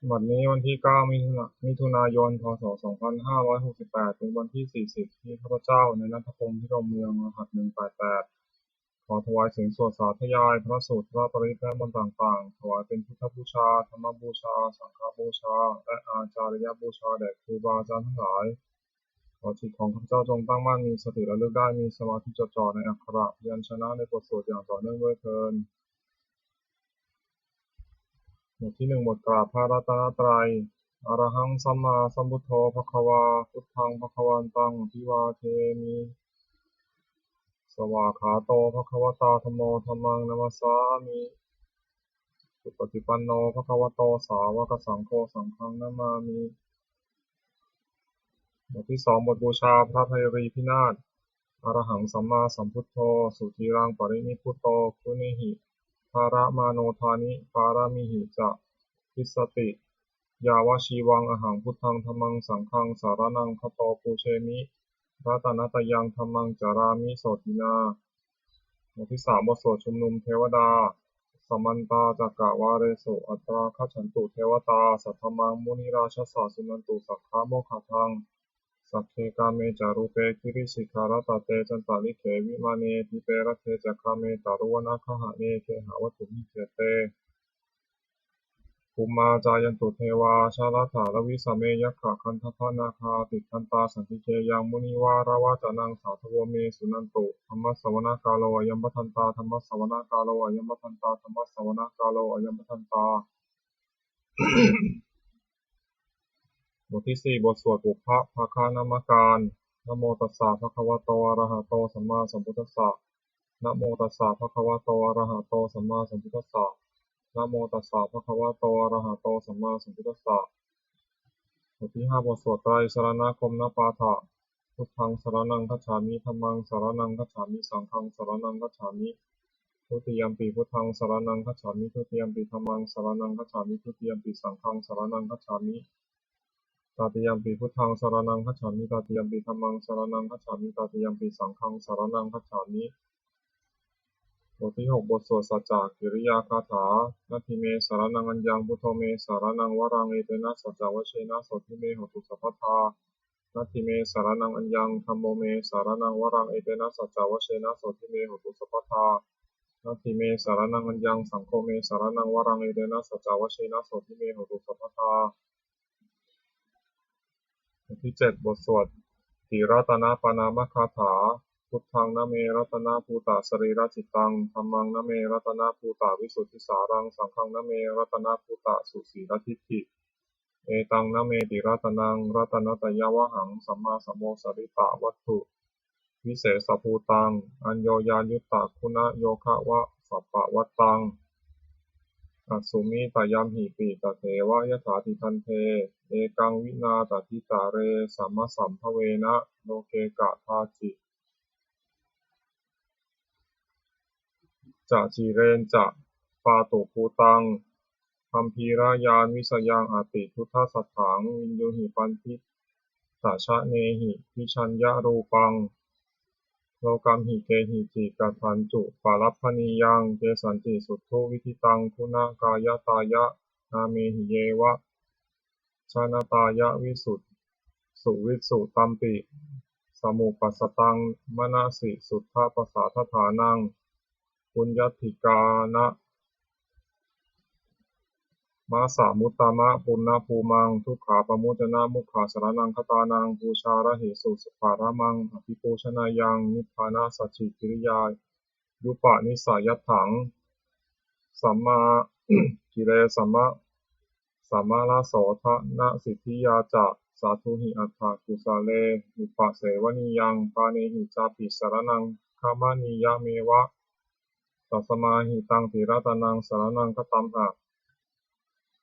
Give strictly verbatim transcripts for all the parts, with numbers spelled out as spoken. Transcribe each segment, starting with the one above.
บัดนี้วันที่ เก้า มิถุนา มิถุนายน พ.ศ. สองพันห้าร้อยหกสิบแปด เป็นวันที่ สี่สิบ ที่ข้าพเจ้า นายณัฐพงษ์ พิรมเมือง รหัส หนึ่งแปดแปด ขอถวายเสียงสวดสาธยายพระสูตร พระปริตร และมนต์ต่างๆ ถวายเป็นพุทธบูชา ธรรมบูชา สังฆบูชา และอาจาริยบูชาแด่ครูบาอาจารย์ทั้งหลาย ขอจิตของข้าพเจ้าจงตั้งมั่น มีสติระลึกได้ มีสมาธิจดจ่อในอักขระพยัญชนะในบทสวดอย่างต่อเนื่องด้วยเทอญ บทที่ หนึ่ง บทกราบพระรัตนตรัย Arahaṃ sammāsambuddho bhagavā, buddhaṃ bhagavantaṃ abhivādemi. Svākkhāto bhagavatā dhammo, dhammaṃ namassāmi. Supaṭipanno bhagavato sāvakasaṅgho, saṅghaṃ namāmi. บทที่ สอง บทบูชาพระไพรีพินาศ Arahaṃ sammāsambuddho suciraṃ parinibbuto, guṇehi dharamāno dāni pāramīhi ca dissati. Yāvajīvaṃ ahaṃ buddhaṃ dhammaṃ saṅghaṃ saraṇaṃ gato, pūjemi ratanattayaṃ dhammaṃ carāmi sotthinā. บทที่ สาม บทสวดชุมนุมเทวดา Samantā cakkavāḷesu atrāgacchantu devatā, saddhammaṃ munirājassa suṇantu saggamokkhadaṃ. Sagge kāme ca rūpe girisikharataṭe cantalikkhe vimāne, dīpe raṭṭhe ca gāme taruvanagahane gehavatthumhi khette, bhummā cāyantu devā jalathalavisame yakkhagandhabbanāgā, tiṭṭhantā santike yaṃ munivaravacanaṃ sādhavo me suṇantu. Dhammassavanakālo ayambhadantā, dhammassavanakālo ayambhadantā, dhammassavanakālo ayambhadantā. บทที่ สี่ บทสวดปุพพภาคนมการ Namo tassa bhagavato arahato sammāsambuddhassa. Namo tassa bhagavato arahato sammāsambuddhassa. Namo tassa bhagavato arahato sammāsambuddhassa. บทที่ ห้า บทสวดไตรสรณคมนปาฐะ Buddhaṃ saraṇaṃ gacchāmi, dhammaṃ saraṇaṃ gacchāmi, saṅghaṃ saraṇaṃ gacchāmi. Dutiyampi buddhaṃ saraṇaṃ gacchāmi, dutiyampi dhammaṃ saraṇaṃ gacchāmi, dutiyampi saṅghaṃ saraṇaṃ gacchāmi. Tatiyampi buddhaṃ saraṇaṃ gacchāmi, tatiyampi dhammaṃ saraṇaṃ gacchāmi, tatiyampi saṅghaṃ saraṇaṃ gacchāmi. บทที่ หก บทสวดสัจจกิริยาคาถา Natthi me saraṇaṃ aññaṃ, buddho me saraṇaṃ varaṃ, etena saccavajjena sotthi me hotu sabbadā. Natthi me saraṇaṃ aññaṃ, dhammo me saraṇaṃ varaṃ, etena saccavajjena sotthi me hotu sabbadā. Natthi me saraṇaṃ aññaṃ, saṅgho me saraṇaṃ varaṃ, etena saccavajjena sotthi me hotu sabbadā. บทที่ เจ็ด บทสวดติรัตนปณามคาถา Buddhaṃ name ratanabhūtasarīracittaṃ, dhammaṃ name ratanabhūtavisuddhisāraṃ, saṅghaṃ name ratanabhūtasusiladdiṭṭhi. Etaṃ nameti ratanaṃ ratanattayavhaṃ, sammāsamosalitvā buddhaṃ visesabhūtaṃ, aññoññayuttaguna-yogasapattaṃ, asmiṃ tayamhi pi tadeva yathāti gandhe, ekaṃ vinā tathitare samasambhavena loke kadāci ca cīreñca pātubhūtaṃ, gambhīrañāṇaṃ vijayaṃ ati duṭṭhasatthaṃ, viññūhi paṇḍitajanahi bhiyyaṃ rūpaṃ lokamhi kehici kathānañcu palabbhaniyaṃ, kesañci suṭṭhu viditaṃ guṇakāyatāya, nāmehi yeva janatā ya visu, suvisu tampi samuppasattaṃ manasi suddhapasādaṭhānaṃ, puññādhikāra masamuttamapuññabhūmaṃ, dukkhāpamuccanamukkhasaraṇaṃ gatānaṃ, pūjārahesu paṭhamaṃ abhipūjanīyaṃ, nibbānasacchikiriyā yupanissayatthaṃ, sammā, kile sama, samāraso dhanasiddhiyā ca, sādhūhi atthakusale upasevaniyaṃ, pāṇehi cāpi saraṇaṃ gamaniyameva, tasmā hi taṃ tiratanaṃ saraṇaṃ gatamha,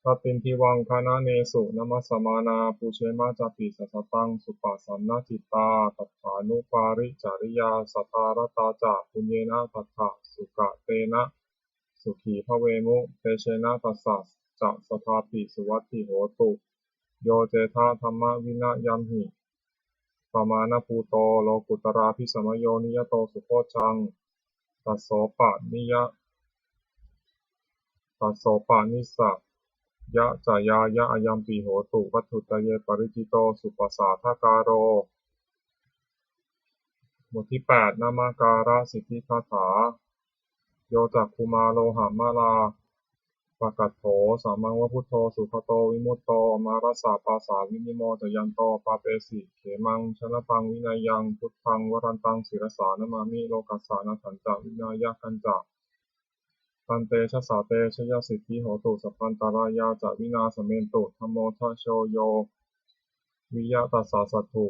tatindhivaṃ gaṇanesu namassāma, pūjema cāpi sataṃ suppasannacittā, tathānuparicariyā sattā ratā ca, puññena tattha sukatena sukhī bhavemu, tejena tassa ca sadāpi suvatthi hotu. Yo cettha dhammavinayamhi pamāṇabhūto, lokuttaradhikaraṇīyo niyato sukhojjaṃ, tassopaniya, tassopaniss Yañca ñāya ayampi hotu, vatthuttaye parijjito supasādakāro. บทที่ แปด นมการสิทธิคาถา Yo cakkhumā lohamahalāpakaṭṭho, samaṃ va buddho sugato vimutto, mārassa pāsā vinimocayanto, pāpesi khemaṃ janataṃ vineyyaṃ. Buddhaṃ varantaṃ sirasā namāmi, lokassa nāthañca vināyakañca. Tantejasā te jayasiddhi hotu, sabbantarāyā ca vināsamentu. Dhammo dhajo yo viya tassa satthu,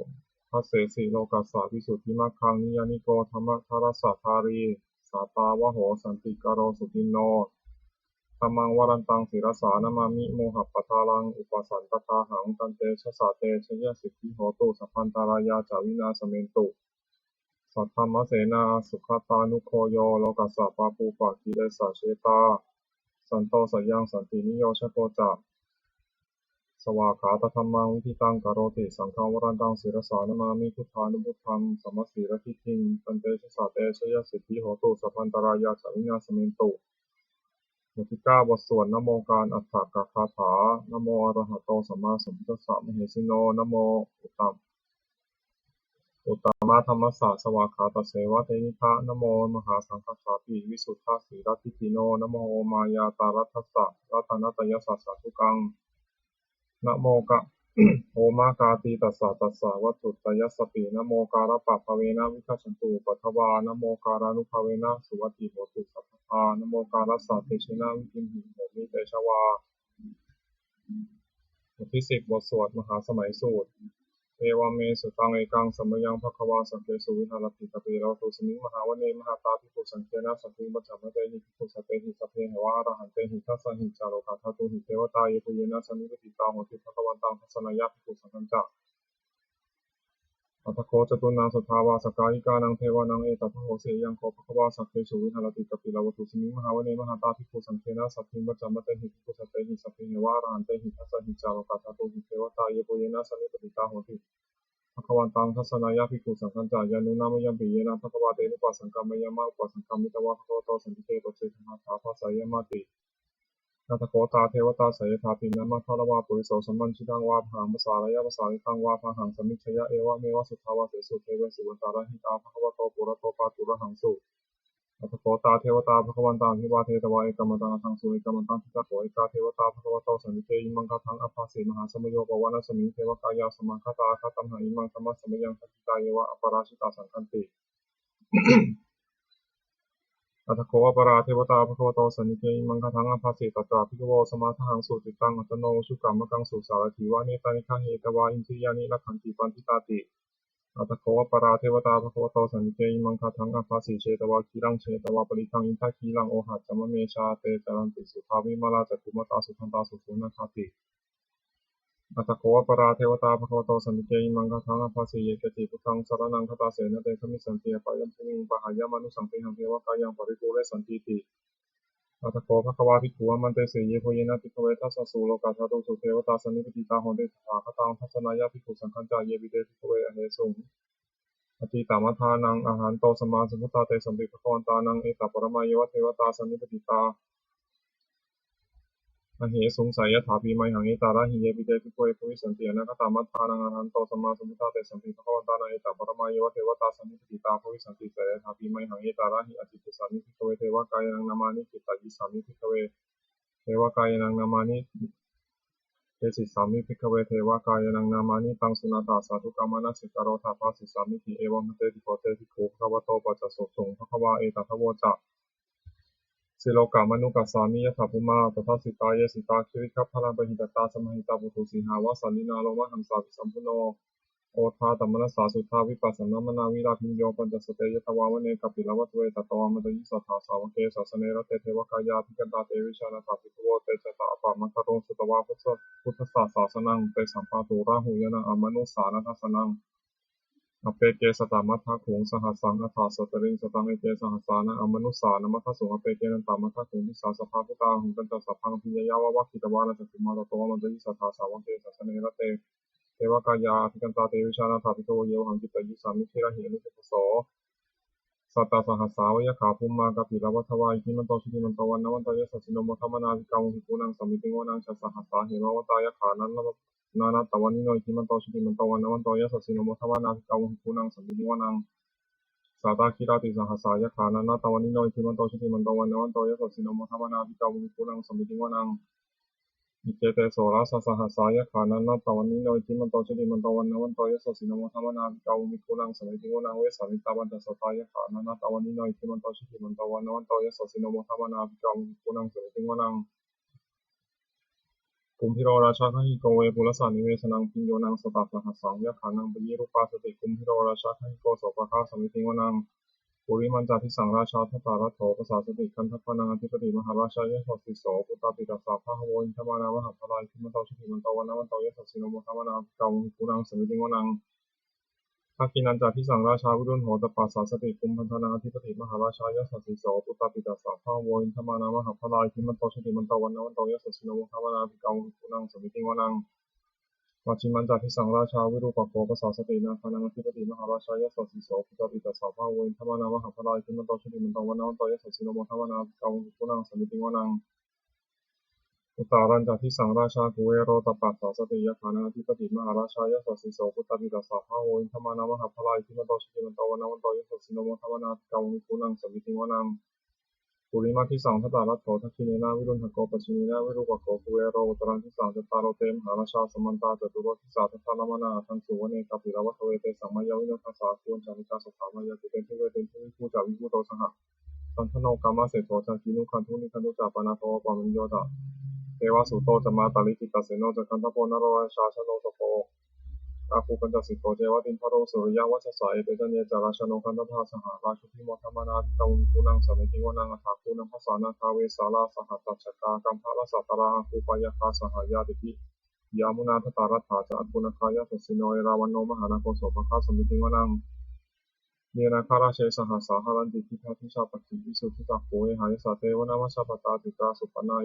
dassesi lokassa visuddhimaggaṃ. Niyyāniko dhammadharassa dhārī, sātāvaho santikaro suciṇṇo. Dhammaṃ varantaṃ sirasā namāmi, mohappadālaṃ upasantadāhaṃ. Tantejasā te jayasiddhi hotu, sabbantarāyā ca vināsamentu. Saddhammasenā sugatānugo yo, lokassa pāpūpakilesajetā, santo sayaṃ santiniyojako ca, svākkhātadhammaṃ viditaṃ karoti. Saṅghaṃ varantaṃ sirasā namāmi, buddhānubuddhaṃ samasīladiṭṭhiṃ. Tantejasā te jayasiddhi hotu, sabbantarāyā ca vināsamentu. บทที่ เก้า บทสวดนโมการอัฏฐกถา Namo arahato sammāsambuddhassa mahesino. Namo uttam uttamadhammassa svākkhātasseva tenidha. Namo mahāsaṅghassāpi visuddhasīladiṭṭhino. Namo omātyāraddhassa ratanattayassa sādhukaṃ. Namo ka omakātītassa tassa vatthuttayassapi. Namokārappabhāvena vigacchantu upaddavā. Namokārānubhāvena suvatthi hotu sabbadā. Namokārassa tejena vidhimhi homi tejavā. บทที่ สิบ บทสวดมหาสมัยสูตร Evaṃ me sutaṃ. Ekaṃ samayaṃ bhagavā sakkesu viharati kapilavatthusmiṃ mahāvane mahatā bhikkhusaṅghena saddhiṃ pañcamattehi bhikkhusatehi sabbeheva arahantehi. Dasahi ca lokadhātūhi devatā yebhuyyena sannipatitā honti bhagavantaṃ dassanāya bhikkhusaṅghañca. Atha kho catunnaṃ suddhāvāsakāyikānaṃ devānaṃ etadahosi: Ayaṃ kho bhagavā sakkesu viharati kapilavatthusmiṃ mahāvane mahatā bhikkhusaṅghena saddhiṃ pañcamattehi bhikkhusatehi sabbeheva arahantehi. Dasahi ca lokadhātūhi devatā yebhuyyena sannipatitā honti bhagavantaṃ dassanāya bhikkhusaṅghañca. Yannūna mayampi yena bhagavā tenupasaṅkameyyāma, upasaṅkamitvā bhagavato santike paccekagāthā bhāseyyāmāti. Atha kho tā devatā seyyathāpi nāma balavā puriso sammiñjitaṃ vā bāhaṃ pasāreyya, pasāritaṃ vā bāhaṃ sammiñjeyya, evameva suddhāvāsesu devesu antarahitā bhagavato purato pāturahaṃsu. Atha kho tā devatā bhagavantaṃ abhivādetvā ekamantaṃ aṭṭhaṃsu. Ekamantaṃ ṭhitā kho ekā devatā bhagavato santike imaṃ gāthaṃ abhāsi: Mahāsamayo pavanasmiṃ, devakāyā samāgatā; āgatamha imaṃ dhammasamayaṃ, dakkhitāyeva aparājitasaṅghanti. Atha kho aparā devatā bhagavato santike imaṃ gāthaṃ abhāsi: Tatra bhikkhavo samādahaṃsu, cittaṃ attano ujukamakaṃsu; sārathīva nettāni gahetvā, indriyāni rakkhanti paṇḍitāti. Atha kho aparā devatā bhagavato santike imaṃ gāthaṃ abhāsi: Chetvā khīlaṃ chetvā palighaṃ, indakhīlaṃ ohaccamanejā; te caranti suddhā vimalā, cakkhumatā sudantā susunāgāti. Atha kho aparā devatā bhagavato santike imaṃ gāthaṃ abhāsi: Ye keci buddhaṃ saraṇaṃ gatāse, na te gamissanti apāyabhūmiṃ; pahāya mānusaṃ dehaṃ, devakāyaṃ paripūressantīti. Atha kho bhagavā bhikkhū āmantesi: Yebhuyyena bhikkhave dasasu lokadhātūsu devatā sannipatitā honti tathāgataṃ dassanāya bhikkhusaṅghañca. Yepi te bhikkhave ahesuṃ atītamaddhānaṃ arahanto sammāsambuddhā, tesampi bhagavantānaṃ etaparamāyeva devatā sannipatitā ahesuṃ, seyyathāpi mayhaṃ etarahi. Yepi te bhikkhave bhavissanti anāgatamaddhānaṃ arahanto sammāsambuddhā, tesampi bhagavantānaṃ etaparamāyeva devatā sannipatitā bhavissanti, seyyathāpi mayhaṃ etarahi. Ācikkhissāmi bhikkhave devakāyānaṃ nāmāni, kittayissāmi bhikkhave devakāyānaṃ nāmāni, desissāmi bhikkhave devakāyānaṃ nāmāni. Taṃ suṇātha sādhukaṃ manasikarotha bhāsissāmīti. Evaṃ bhanteti kho te bhikkhū bhagavato paccassosuṃ. Bhagavā etadavoca: Silokamanukassāmi, yattha bhummā tadassitā; ye sitā girigabbharaṃ, pahitattā samāhitā. Puthū sīhāva sallīnā, lomahaṃsābhisambhuno; odātamanasā suddhā, vippasannamanāvilā. Bhiyyo pañcasate ñatvā, vane kāpilavatthave; tato āmantayi satthā, sāvake sāsane rate. Devakāyā abhikkantā, te vijānātha bhikkhavo; te ca ātappamakaruṃ, sutvā buddhassa sāsanaṃ. Tesampāturahu ñāṇaṃ, amanussāna dassanaṃ; appeke satamaddakkhuṃ, sahassaṃ atha sattariṃ. Sataṃ eke sahassānaṃ, amanussānamaddasuṃ; appekenantamaddakkhuṃ, disā sabbā phuṭā ahuṃ. Tañca sabbaṃ abhiññāya, vavakkhitvāna cakkhumā; tato āmantayi satthā, sāvake sāsane rate. Devakāyā abhikkantā, te vijānātha bhikkhavo; ye vohaṃ kittayissāmi, girāhi anupubbaso. Sattasahassā va yakkhā bhummā kāpilavatthavā, iddhimanto jutimanto vaṇṇavanto yasassino, modamānā abhikkāmuṃ bhikkhūnaṃ samitiṃ vanaṃ. Chasahassā hemavatā yakkhā nānattavaṇṇino, iddhimanto jutimanto vaṇṇavanto yasassino, modamānā abhikkāmuṃ bhikkhūnaṃ samitiṃ vanaṃ. Sātāgirā tisahassā yakkhā nānattavaṇṇino, iddhimanto jutimanto vaṇṇavanto yasassino, modamānā abhikkāmuṃ bhikkhūnaṃ samitiṃ vanaṃ. Iccete soḷasasahassā yakkhā nānattavaṇṇino, iddhimanto jutimanto vaṇṇavanto yasassino, modamānā abhikkāmuṃ bhikkhūnaṃ samitiṃ vanaṃ. Vessāmittā pañcasatā yakkhā nānattavaṇṇino, iddhimanto jutimanto vaṇṇavanto yasassino, modamānā abhikkāmuṃ bhikkhūnaṃ samitiṃ vanaṃ. Kumbhīro rājagahiko vepullassa nivesanaṃ, bhiyyo naṃ satasahassaṃ yakkhānaṃ payirupāsati, kumbhīro rājagahiko sopāga samitiṃ vanaṃ. Purimañca disaṃ rājā dhataraṭṭho pasāsati, gandhabbānaṃ ādhipati mahārājā yasassi so. Puttāpi tassa bahavo indanāmā mahabbalā, iddhimanto jutimanto vaṇṇavanto yasassino, modamānā abhikkāmuṃ bhikkhūnaṃ samitiṃ vanaṃ. Dakkhiṇañca disaṃ rājā virūḷho tappasāsati, kumbhaṇḍānaṃ ādhipati mahārājā yasassi so. Puttāpi tassa bahavo indanāmā mahabbalā, iddhimanto jutimanto vaṇṇavanto yasassino, modamānā abhikkāmuṃ bhikkhūnaṃ samitiṃ vanaṃ. Majjhimañca disaṃ rājā virūpakkho pasāsati, nāgānaṃ ādhipati mahārājā yasassi so. Puttāpi tassa bahavo indanāmā mahabbalā, iddhimanto jutimanto vaṇṇavanto yasassino, modamānā abhikkāmuṃ bhikkhūnaṃ samitiṃ vanaṃ. Uttarañca disaṃ rājā kuvero tappasāsati, yakkhānaṃ ādhipati mahārājā yasassi so. Puttāpi tassa bahavo indanāmā mahabbalā, iddhimanto jutimanto vaṇṇavanto yasassino, modamānā abhikkāmuṃ bhikkhūnaṃ samitiṃ vanaṃ. Purimaṃ disaṃ dhataraṭṭho, dakkhiṇena virūḷhako, pacchimena virūpakkho, kuvero uttaraṃ disaṃ. Cattāro te mahārājā samantā caturo disā, daddallamānā aṭṭhaṃsu vane kāpilavatthave. Tesaṃ māyāvino dāsā āgū vañcanikā saṭhā, māyā kuṭeṇḍu veṭeṇḍu viṭū ca viṭuṭo saha, candano kāmaseṭṭho ca kinnughaṇḍu nighaṇḍu ca, panādo opamañño ca devasūto ca mātali, cittaseno ca gandhabbo naḷorājā janosabho, āgū pañcasikho ceva timbarū suriyavaccasā. Ete caññe ca rājāno gandhabbā saha rājubhi, modamānā abhikkāmuṃ bhikkhūnaṃ samitiṃ vanaṃ. Athāgū nābhasā nāgā vesālā sahatacchakā, kambalassatarā āgū pāyāgā saha ñātibhi. Yāmunā dhataraṭṭhā ca āgū nāgā yasassino, erāvaṇo mahānāgo sopāga samitiṃ vanaṃ. Ye nāgarāje sahasā haranti, gandhā divā pakkhi visuddhacakkhū, vehāyasā te vanamajjhapattā, citrā supaṇṇā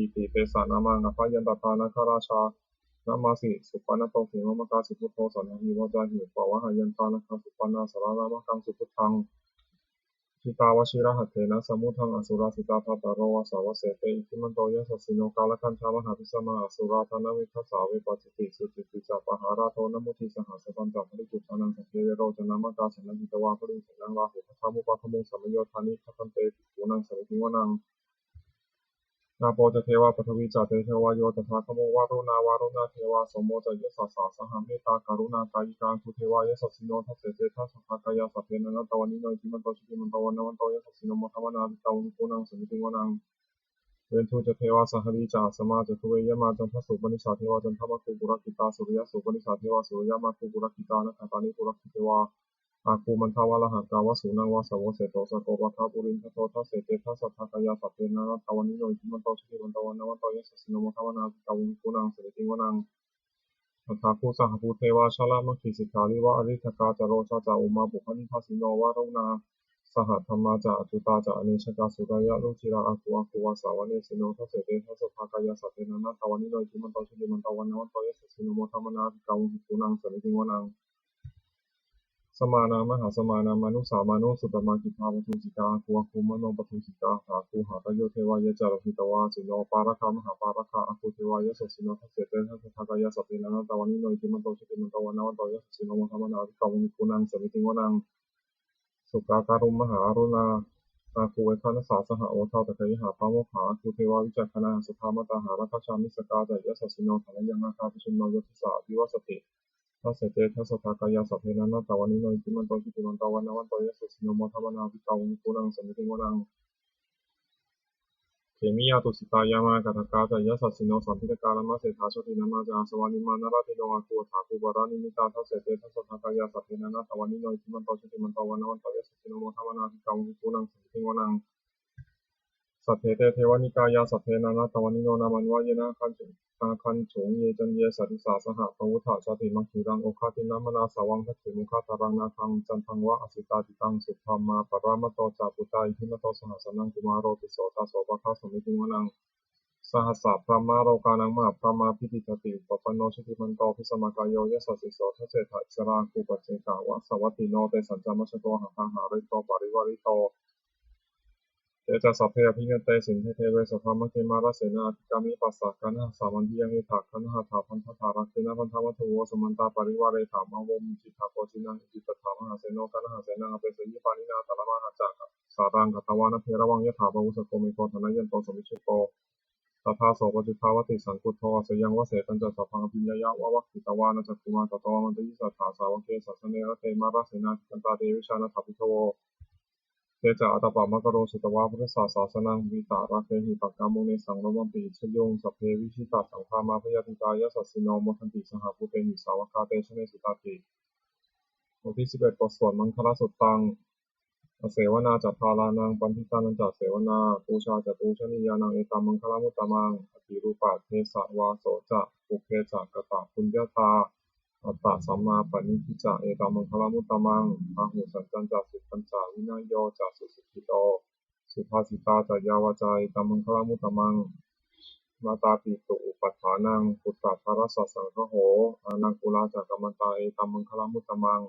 iti tesa nāmaṃ. Abhayantadā nāgarājānamāsi, supaṇṇato khemamakāsi buddho, saṇhāhi vācāhi upavhayantā, nāgā supaṇṇā saraṇamakaṃsu buddhaṃ. Jitā vajirahatthena samuddaṃ asurā sitā, bhātaro vāsavassete iddhimanto yasassino, kālakañjā mahābhismā asurā dānaveghasā, vepacitti sucitti ca pahārādo namucī saha, satañca baliputtānaṃ saṅghāṭe verocanāmakā, sannayhitvā baliṃ senaṃ rāhubhaddamupāgamuṃ, samayodāni bhaddante bhikkhūnaṃ samitiṃ vanaṃ. Āpo ca devā paṭhavī ca tejo vāyo tadāgamuṃ, varuṇā vāruṇā devā somo ca yasasā saha, mettākaruṇākāyikā āgū devā yasassino, dasete dasadhā kāyā sabbe nānattavaṇṇino, iddhimanto jutimanto vaṇṇavanto yasassino, modamānā abhikkāmuṃ bhikkhūnaṃ samitiṃ vanaṃ. Veṇḍū ca devā sahalī ca asamā ca duve yamā, candassūpanisā devā candamāgū purakkhitā, suriyassūpanisā devā suriyamāgū purakkhitā, nakkhattāni purakkhitvā āgū mandavalāhakā, vasūnaṃ vāsavo seṭṭho sakkopāga purindado, dasete dasadhā kāyā sabbe nānattavaṇṇino, iddhimanto jutimanto vaṇṇavanto yasassino, modamānā abhikkāmuṃ bhikkhūnaṃ samitiṃ vanaṃ. Athāgū sahabhū devā jalamaggisikhāriva, ariṭṭhakā ca rojā ca ummāpupphanibhāsino, varuṇā sahadhammā ca accutā ca anejakā, sūleyyarucirā āgū āgū vāsavanesino, dasete dasadhā kāyā sabbe nānattavaṇṇino, iddhimanto jutimanto vaṇṇavanto yasassino, modamānā abhikkāmuṃ bhikkhūnaṃ samitiṃ vanaṃ. Samānā mahāsamānā mānusā mānusuttamā, khiḍḍāpadūsikā āgū āgū manopadūsikā, athāgū harayo devā ye ca lohitavāsino, sopārakā mahāpāragā āgū devā yasassino, dasete dasadhā kāyā sabbe nānattavaṇṇino, iddhimanto jutimanto vaṇṇavanto yasassino, modamānā abhikkāmuṃ bhikkhūnaṃ samitiṃ vanaṃ. Sukkā karumhā aruṇā āgū veghanasā saha, odātagayhā pāmokkhā āgū devā vicakkhaṇā, sadāmattā hāragajā missakā ca yasassino, thanayaṃ āgā pajjunno yo disā abhivassati, dasete dasadhā kāyā sabbe nānattavaṇṇino, iddhimanto jutimanto vaṇṇavanto yasassino, modamānā abhikkāmuṃ bhikkhūnaṃ samitiṃ vanaṃ. Khemiyā tusitā yāmā kaṭṭhakā ca yasassino, lambitakā lāmaseṭṭhā jotināmā ca āsavā, nimmānaratino āgū athāgū paranimmitā, dasete dasadhā kāyā sabbe nānattavaṇṇino, iddhimanto jutimanto vaṇṇavanto yasassino, modamānā abhikkāmuṃ bhikkhūnaṃ samitiṃ vanaṃ. Saṭṭhete devanikāyā sabbe nānattavaṇṇino, nāmanvayena āgañchuṃ ye caññe sadisā saha, pavutthajātiṃ aggiraṃ oghatiṇṇamanāsavaṃ, dakkhemoghataraṃ nāgaṃ candaṃva asitātitaṃ, subrahmā paramatto ca puttā iddhimato saha, sanaṅkumāro tisso ca sopāga samitiṃ vanaṃ. Sahassabrahmalokānaṃ mahābrahmābhitiṭṭhati. Upapanno jutimanto bhismākāyo yasassi so. Dasettha issarā āguṃ paccekavasavattino. Tesañca majjhato āgā hārito parivārito. Te ca sabbe abhikkante sainde deve sabrahmake mārasenā. Abhikkāmi passa kaṇhassa mandiyaṃ. Etha gaṇhatha bandhatha rāgena bandhamatthu vo. Samantā parivāretha mā vo muñcittha koci naṃ. Iti tattha mahāseno kaṇhasenaṃ apesayi pāṇinā talamāhacca. Saraṃ katvāna bheravaṃ yathā pāvussako megho. Thanayanto savijjuko tadā so paccudāvatti saṅkuddho. Asayaṃvase tañca sabbaṃ abhiññāya vavakkhitvāna cakkhumā. Tato āmantayi satthā sāvake sāsane rate mārasenā. Abhikkantā te vijānātha bhikkhavo. Te ca ātappamakaruṃ sutvā buddhassa sāsanaṃ. Vītarāgehi pakkāmuṃ nesaṃ lomampi iñjayuṃ. Sabbe vijitasaṅgāmā bhayātītā yasassino. Modanti saha bhūtehi sāvakā te janesutāti. บทที่สิบเอ็ด บทสวดมังคลสุตตัง Asevanā ca bālānaṃ paṇḍitānañca sevanā. Pūjā ca pūjanīyānaṃ etammaṅgalamuttamaṃ. Attirūpadesavāso ca pubbe ca katapuññatā attasammāpaṇidhi ca etammaṅgalamuttamaṃ. Bāhusaccañca sippañca vinayo ca susikkhito subhāsitā ca yā vācā etammaṅgalamuttamaṃ. Mātāpituupaṭṭhānaṃ puttadārassa saṅgaho anākulā ca kammantā etammaṅgalamuttamaṃ.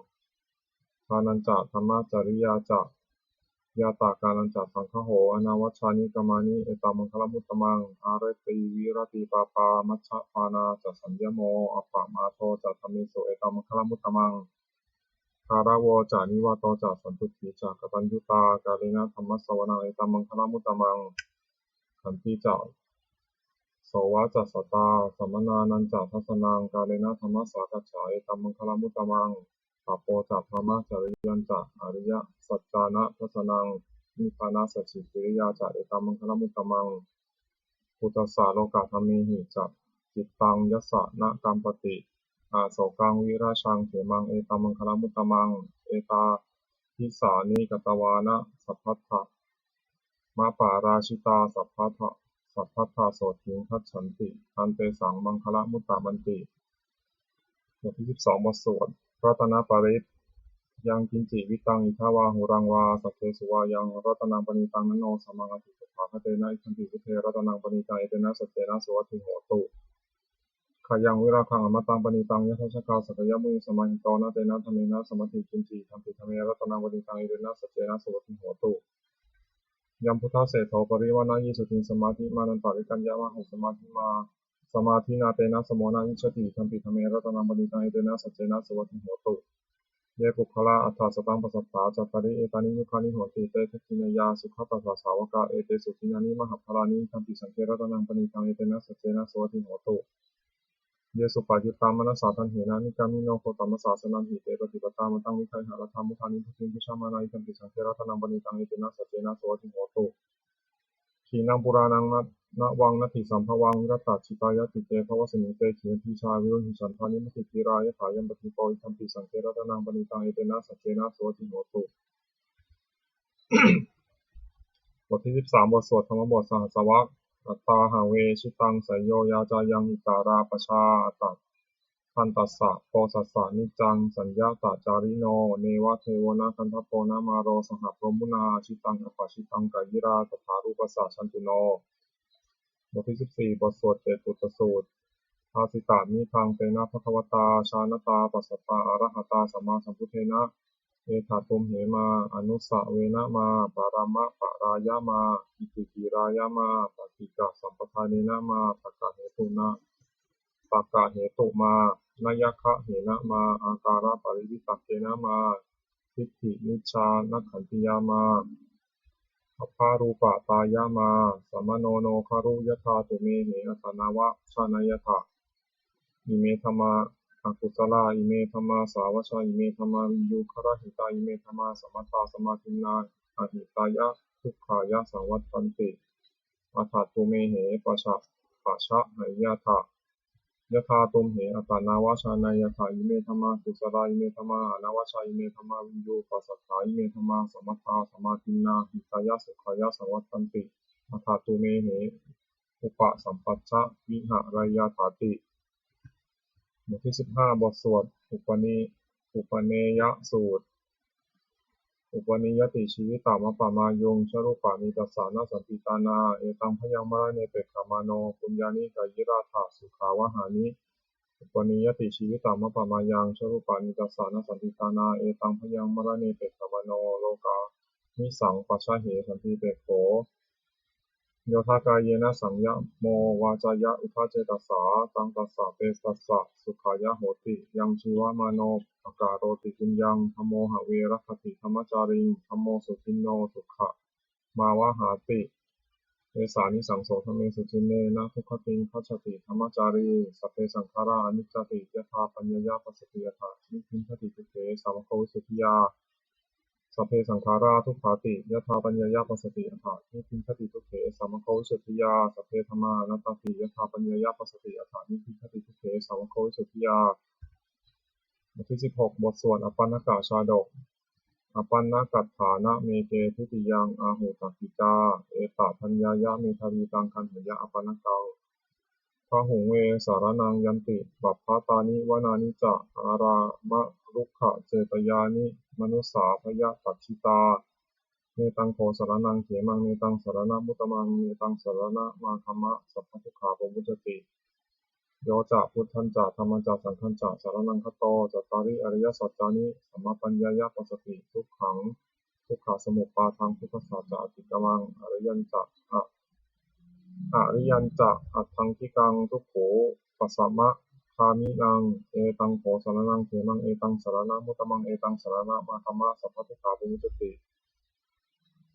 Dānañca dhammacariyā ca ñātakānañca saṅgaho anavajjāni kammāni etammaṅgalamuttamaṃ. Āratī viratī pāpā majjapānā ca saññamo appamādo ca dhammesu etammaṅgalamuttamaṃ. Gāravo ca nivāto ca santuṭṭhī ca kataññutā kālena dhammassavanaṃ etammaṅgalamuttamaṃ. Khantī ca sovacassatā samaṇānañca dassanaṃ kālena dhammasākacchā etammaṅgalamuttamaṃ. Tapo ca brahmacariyañca ariyasaccāna dassanaṃ nibbānasacchikiriyā ca etammaṅgalamuttamaṃ. Phuṭṭhassa lokadhammehi ca cittaṃ yassa na kampati asokaṃ virajaṃ khemaṃ etammaṅgalamuttamaṃ. Etādisāni katvāna sabbatthamaparājitā sabbattha sabbattha sotthiṃ gacchanti tantesaṃ maṅgalamuttamanti. บทที่สิบสอง บทสวดรัตนปริตร Yaṅkiñci vittaṃ idha vā huraṃ vā saggesu vā yaṃ ratanaṃ paṇītaṃ na no samaṃ atthi tathāgatena idampi buddhe ratanaṃ paṇītaṃ etena saccena suvatthi hotu. Khayaṃ virāgaṃ amataṃ paṇītaṃ yadajjhagā sakyamunī samāhito na tena dhammena samatthi kiñci idampi dhamme ratanaṃ paṇītaṃ etena saccena suvatthi hotu. Yambuddhaseṭṭho parivaṇṇayī suciṃ samādhimānantarikaññamāhu samādhimā samādhinā tena samo na vijjati idampi dhamme ratanaṃ paṇītaṃ etena saccena suvatthi hotu. Ye puggalā aṭṭha sataṃ pasatthā cattāri etāni yugāni honti te dakkhiṇeyyā sugatassa sāvakā etesu dinnāni mahapphalāni idampi saṅghe ratanaṃ paṇītaṃ etena saccena suvatthi hotu. Ye suppayuttā manasā daḷhena nikkāmino gotamasāsanamhi te pattipattā amataṃ vigayha laddhā mudhā nibbutiṃ bhañjamānā idampi saṅghe ratanaṃ paṇītaṃ etena saccena suvatthi hotu. Khīṇaṃ purāṇaṃ na- navaṃ natthi sambhavaṃ virattacittāyatike bhavasmiṃ te khīṇabījā avirūḷhichandā nibbutiṃ dhīrā yathāyaṃ padīpo idampi saṅghe ratanaṃ paṇītaṃ etena saccena suvatthi hotu. บทที่สิบสาม บทสวดธรรมบทสหัสสวรรค Attāhaṃ ve jitaṃ seyyo yācāyaṃ uttarā pajā attakkhaṇḍassa posassa niccaṃ saññatacārino neva devo na gandhabbo na māro saha brahmunā jitaṃ apajitaṃ kāyirā tathārūpassa jantuno. บทที่สิบสี่ บทสวดเกตปุตตสูตร Bhāsitamidaṃ tena bhagavatā jānatā passatā arahatā sammāsambuddhena etha tumhe mā anusavena mā paramaparāya mā itthivirāya mā paṭighasampadanena mā takkahetuna takkahetumā nayaggahena mā ākāraparivitakkena mā diṭṭhimicchānakkhantiyā mā abharūpatāya mā samāno no garu yathā tumhehi attanāva janāyatha ime dhammā akusalā ime dhammā sāvajjā ime dhammā viññugarahitā ime dhammā samattā samādinnā ahitāya dukkhāya saṃvattanti atha tumhehi pajahāyatha yathā tumhe attanāva janāyatha ime dhammā kusalā ime dhammā anavajjā ime dhammā viññuppasatthā ime dhammā samattā samādinnā hitāya sukhāya saṃvattanti atha tumhehi upasampajja vihareyyathāti. บทที่สิบห้า บทสวดอุปนิ- อุปเนยสูตร Upanīyati jīvitammapamāyuṃ, jarūpanītassa na santi tāṇā, etaṃ bhayaṃ maraṇe pekkhamāno, puññāni kayirātha sukhāvahāni. Upanīyati jīvitammapamāyuṃ, jarūpanītassa na santi tāṇā, etaṃ bhayaṃ maraṇe pekkhamāno, lokā misaṃ pajāhe santi pekko. Yo tha kāyena saṃyamo vācāya uda cetasā, taṃ tassa petassa sukhāya hoti. Yaṃ jīvamāno pakaroti puññaṃ, dhammo have rakkati dhammacāriṃ, dhammo suciṇṇo sukhamāvahāti. Esānisaṃso dhammesu, ciṇṇena duggatiṃ gacchati dhammacārī. Sabbe saṅkhārā aniccāti, yadā paññāya passati, tadā nibbindati dukkhe sammako visuddhiyā. Sabbe saṅkhārā dukkhāti, yadā paññāya passati, tadā nibbindati dukkhe sammako visuddhiyā. Sabbe dhammā anattāti, yadā paññāya passati, tadā nibbindati dukkhe sammako visuddhiyā. บทที่สิบหก บทสวดอปัณณกชาดก Apaṇṇakaṭṭhānameke dutiyaṃ āhu takkikā, etapaññāya medhāvī taṃ gaṇheyya apaṇṇakaṃ. Bahuṃ ve saraṇaṃ yanti pabbatāni vanāni ca, ārāmarukkhacetyāni manussā bhayataṭṭhitā. Netaṃ kho saraṇaṃ khemaṃ, netaṃ saraṇamuttamaṃ, netaṃ saraṇamāgamma, sabbadukkhā pamuccati. Yo ca buddhañca dhammañca saṅghañca saraṇaṃ gato, cattāri ariyasaccāni samāpaññāya passati, dukkhaṃ dukkhasamuppādaṃ dukkhassa ca atikkamaṃ, ariyañca a- ariyañca aṭṭhaṅgikaṃ dukkhūpasamagāmitaṃ. Etaṃ kho saraṇaṃ khemaṃ, etaṃ saraṇamuttamaṃ, etaṃ saraṇamāgamma, sabbadukkhā pamuccati.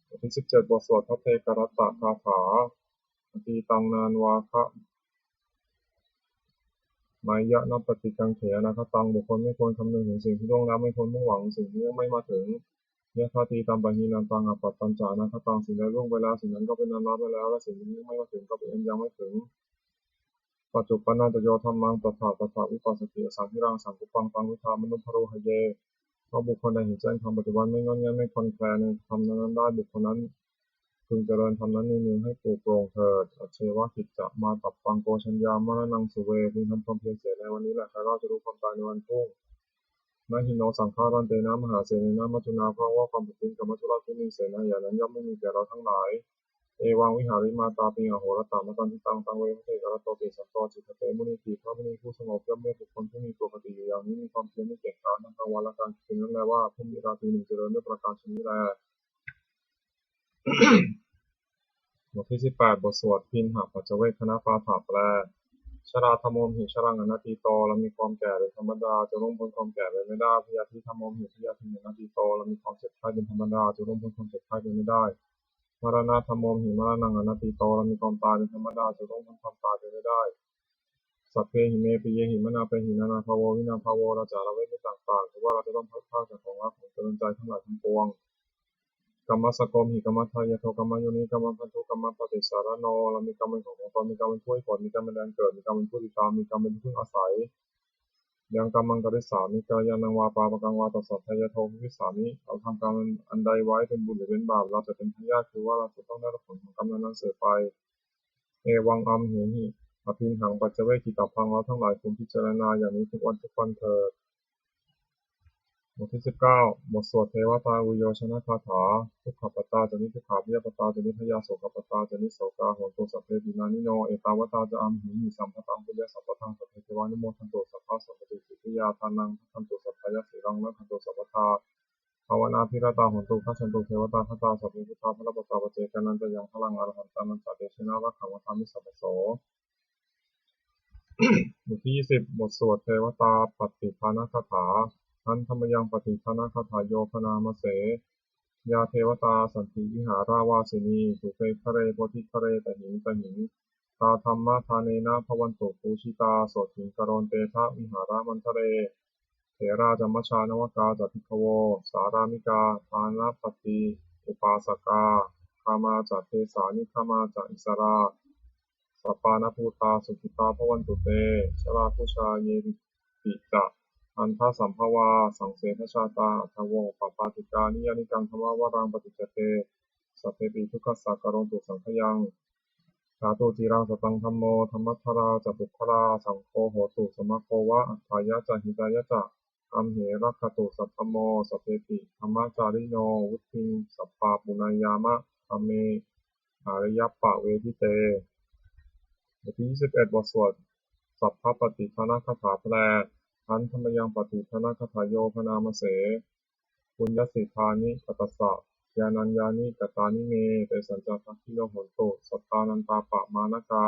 บทที่สิบเจ็ด บทสวดภัทเทกรัตตคาถา Atītaṃ nānvāgameyya nappaṭikaṅkhe anāgataṃ. บุคคลไม่ควรคำนึงถึงสิ่งที่ล่วงแล้ว ไม่ควรมุ่งหวังสิ่งที่ยังไม่มาถึง Yadatītampahīnantaṃ appattañca anāgataṃ. สิ่งใดล่วงไปแล้ว สิ่งนั้นก็เป็นอันละไปแล้ว และสิ่งที่ยังไม่มาถึงก็เป็นอันยังไม่ถึง Paccuppannañca yo dhammaṃ tattha tattha vipassati, asaṃhiraṃ asaṅkuppaṃ taṃ viddhā manubrūhaye. เพราะบุคคลใดเห็นแจ้งธรรมปัจจุบัน ไม่ง่อนแง่นไม่คลอนแคลนในธรรมนั้นๆได้ บุคคลนั้นพึงเจริญธรรมนั้นเนืองๆให้ปรุโปร่งเถิด Ajjeva kiccamātappaṃ ko jaññā maraṇaṃ suve. พึงทำความเพียรเสียในวันนี้แหละ ใครเล่าจะรู้ความตายในวันพรุ่ง Na hi no saṅgarantena mahāsenena maccunā, เพราะว่าความผัดเพี้ยนกับมัจจุราชผู้มีเสนาใหญ่นั้นย่อมไม่มีแก่เราทั้งหลาย Evaṃ vihārimātāpiṃ ahorattamatanditaṃ, taṃ ve bhaddekarattoti santo ācikkhate munīti. พระมุนีผู้สงบย่อมเรียกบุคคลผู้มีปกติอยู่อย่างนี้ มีความเพียรไม่เกียจคร้านทั้งกลางวันและกลางคืนนั้นแลว่า ผู้มีราตรีหนึ่งเจริญด้วยประการชนนี้แล บทที่สิบแปด บทสวดพิณหปัจจเวกขณปาฐะ แปล Jarādhammomhi jaraṃ anatīto. เรามีความแก่เป็นธรรมดา จะล่วงพ้นความแก่ไปไม่ได้ Byādhidhammomhi byādhiṃ anatīto. เรามีความเจ็บไข้เป็นธรรมดา จะล่วงพ้นความเจ็บไข้ไปไม่ได้ Maraṇadhammomhi maraṇaṃ anatīto. เรามีความตายเป็นธรรมดา จะล่วงพ้นความตายไปไม่ได้ Sabbehi me piyehi manāpehi nānābhāvo vinābhāvo. เราจะละเว้นได้ต่างๆ แต่ว่าเราจะต้องพลัดพรากจากของรักของเจริญใจทั้งหลายทั้งปวง Kammassakomhi kammadāyādo kammayoni kammabandhu kammapaṭisaraṇo. เรามีกรรมเป็นของของตน มีกรรมเป็นผู้ให้ผล มีกรรมเป็นแดนเกิด มีกรรมเป็นที่พึ่งอาศัย Yaṃ kammaṃ karissāmi kalyāṇaṃ vā pāpakaṃ vā tassa dāyādo bhavissāmi. เราทำกรรมอันใดไว้เป็นบุญหรือเป็นบาป เราจะเป็นทายาท คือว่าเราจะต้องได้รับผลของกรรมนั้นๆสืบไป Evaṃ amhehi abhiṇhaṃ paccavekkhitabbaṃ. เราทั้งหลายควรพิจารณาอย่างนี้ทุกวันทุกวันเถิด บทที่สิบเก้า บทสวดเทวตาวิโยชนคาถา Dukkhappattā ca niddukkhā bhayappattā ca nibbhayā sokappattā ca nissokā hontu sabbepi pāṇino. Ettāvatā ca amhehi sambhataṃ puññasampadaṃ sabbe devānumodantu sabbasampattisiddhiyā. Dānaṃ dadantu saddhāya sīlaṃ rakkhantu sabbadā bhāvanābhiratā hontu gacchantu devatāgatā. Sabbe buddhā balappattā paccekānañca yaṃ balaṃ arahantānañca tejena rakkhaṃ bandhāmi sabbaso. บทที่ยี่สิบ บทสวดเทวตาปัตติทานคาถา Handa mayaṃ pattidānagāthāyo bhaṇāma se. Yā devatā santi vihāravāsinī thūpe ghare bodhighare tahiṃ tahiṃ, tā dhammadānena bhavantu pūjitā sotthiṃ karontedha vihāramaṇḍale. Therā ca majjhā navakā ca bhikkhavo sārāmikā dānapatī upāsakā, gāmā ca desā nigamā ca issarā, sappāṇabhūtā sukhitā bhavantu te. Jalābujā yepi ca aṇḍasambhavā saṃsedajātā athavopapātikā, niyyānikaṃ dhammavaraṃ paṭicca te sabbepi dukkhassa karontu saṅkhayaṃ. Ṭhātu ciraṃ sataṃ dhammo dhammaddharā ca puggalā, saṅgho hotu samaggo va atthāya ca hitāya ca. amhe rakkhatu saddhammo, sabbepi dhammacārino, vuḍḍhiṃ sampāpuṇeyyāma, dhamme ariyappavedite. บทที่ ยี่สิบเอ็ด บทสวด สัพพะปัตติทานคาถาแปล Handa mayaṃ pattidānagāthāyo bhaṇāma se. Puññassidāni katassa yānānāni katāni me, tesañca dakkhiṇo hontu sattānantāppamāṇakā.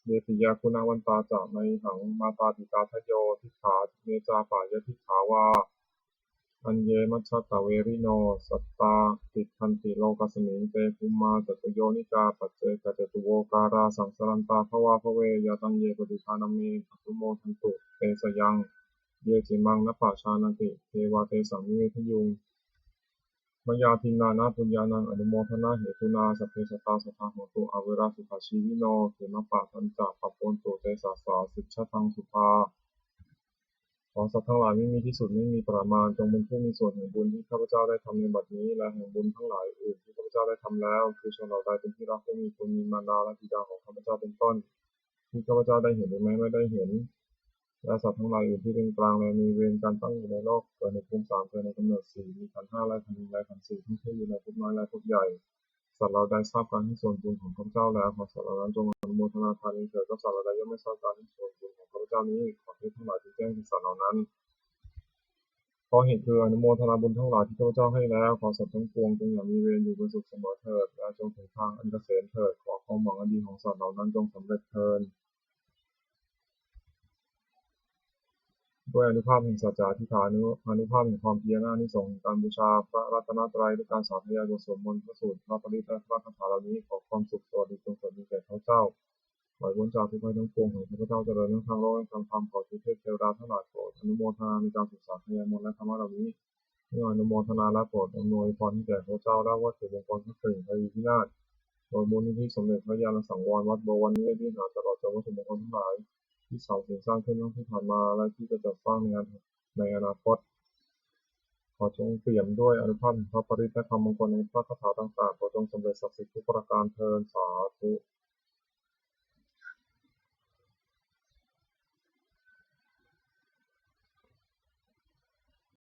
Ye piyā guṇavantā ca mayhaṃ, mātā pitā dayo diṭṭhā, me cāpyadiṭṭhā vā aññe majjhattaverino. Sattā tiṭṭhanti lokasmiṃ, te bhummā catuyonikā, paccekacatuvokārā, saṃsarantā bhavābhave. Yātaṃ ye pattidānamme, anumodantu te sayaṃ. Ye cimaṃ nappajānanti, te vā tesaṃ nivedayuṃ. Mayā dinnāna puññānaṃ, anumodanāhetunā, sabbe sattā sadā hontu, averā sukhajīvino, khemappadañca pāpontu, te sāsā sijjhataṃ sukhā. ขอสัตว์ทั้งหลายไม่มีที่สุดไม่มีประมาณ จงเป็นผู้มีส่วนแห่งบุญที่ข้าพเจ้าได้ทำในบัดนี้ และแห่งบุญทั้งหลายอื่นที่ข้าพเจ้าได้ทำแล้ว คือชนเหล่าใดเป็นที่รักผู้มีคุณ มีมารดาและบิดาของข้าพเจ้าเป็นต้น ที่ข้าพเจ้าได้เห็นหรือแม้ไม่ได้เห็น และสัตว์ทั้งหลายอื่นที่เป็นกลาง และมีเวรกันตั้งอยู่ในโลก เกิดในภูมิสาม เกิดในกำเนิดสี่ มีขันธ์ห้าและขันธ์หนึ่งและขันธ์สี่ ท่องเที่ยวอยู่ในภพน้อยและภพใหญ่ สัตว์เหล่าใดทราบการให้ส่วนบุญของข้าพเจ้าแล้ว ขอสัตว์เหล่านั้นจงอนุโมทนาทานนี้เถิด ก็สัตว์เหล่าใดย่อมไม่ทราบการให้ส่วนบุญของข้าพเจ้านี้ ขอเทพทั้งหลายจงแจ้งแก่สัตว์เหล่านั้น เพราะเหตุคืออนุโมทนาบุญทั้งหลายที่ข้าพเจ้าให้แล้ว ขอสัตว์ทั้งปวงจงอย่ามีเวร อยู่เป็นสุขเสมอเถิด และจงถึงทางอันเกษมเถิด ขอความหวังอันดีของสัตว์เหล่านั้นจงสำเร็จเทอญ ด้วยอานุภาพแห่งสัจจะอธิษฐาน อานุภาพแห่งความเพียร อานิสงส์แห่งการบูชาพระรัตนตรัย และการสาธยายบทสวดมนต์ พระสูตร พระปริตร และพระคาถาเหล่านี้ ขอความสุขสวัสดีจงเกิดมีแก่ข้าพเจ้า ขอให้พ้นจากทุกข์ภัยทั้งปวง ขอให้ข้าพเจ้าเจริญทั้งทางโลกและทางธรรม ขอเทพเทวดาทั้งหลายโปรดอนุโมทนาในการศึกษาธรรมมนต์และธรรมะเหล่านี้ เมื่ออนุโมทนาแล้วโปรดอำนวยพรให้แก่ข้าพเจ้า และวัตถุมงคลทั้งสี่ ภัยพินาศ โดยมูลนิธิสมเด็จพระญาณสังวรวัดบวรนิเวศวิหาร ตลอดจนวัตถุมงคลทั้งหลาย ที่สาวสิงสร้างขึ้นตั้งที่ผ่านมา และที่จะจัดสร้างในอนาในอนาคต ขอจงเปี่ยมด้วยอานุภาพแห่งพระปริตรและคำมงคลในพระคาถาต่างๆ ขอจงสำเร็จศักดิ์สิทธิ์ทุกประการเทอญ สาธุ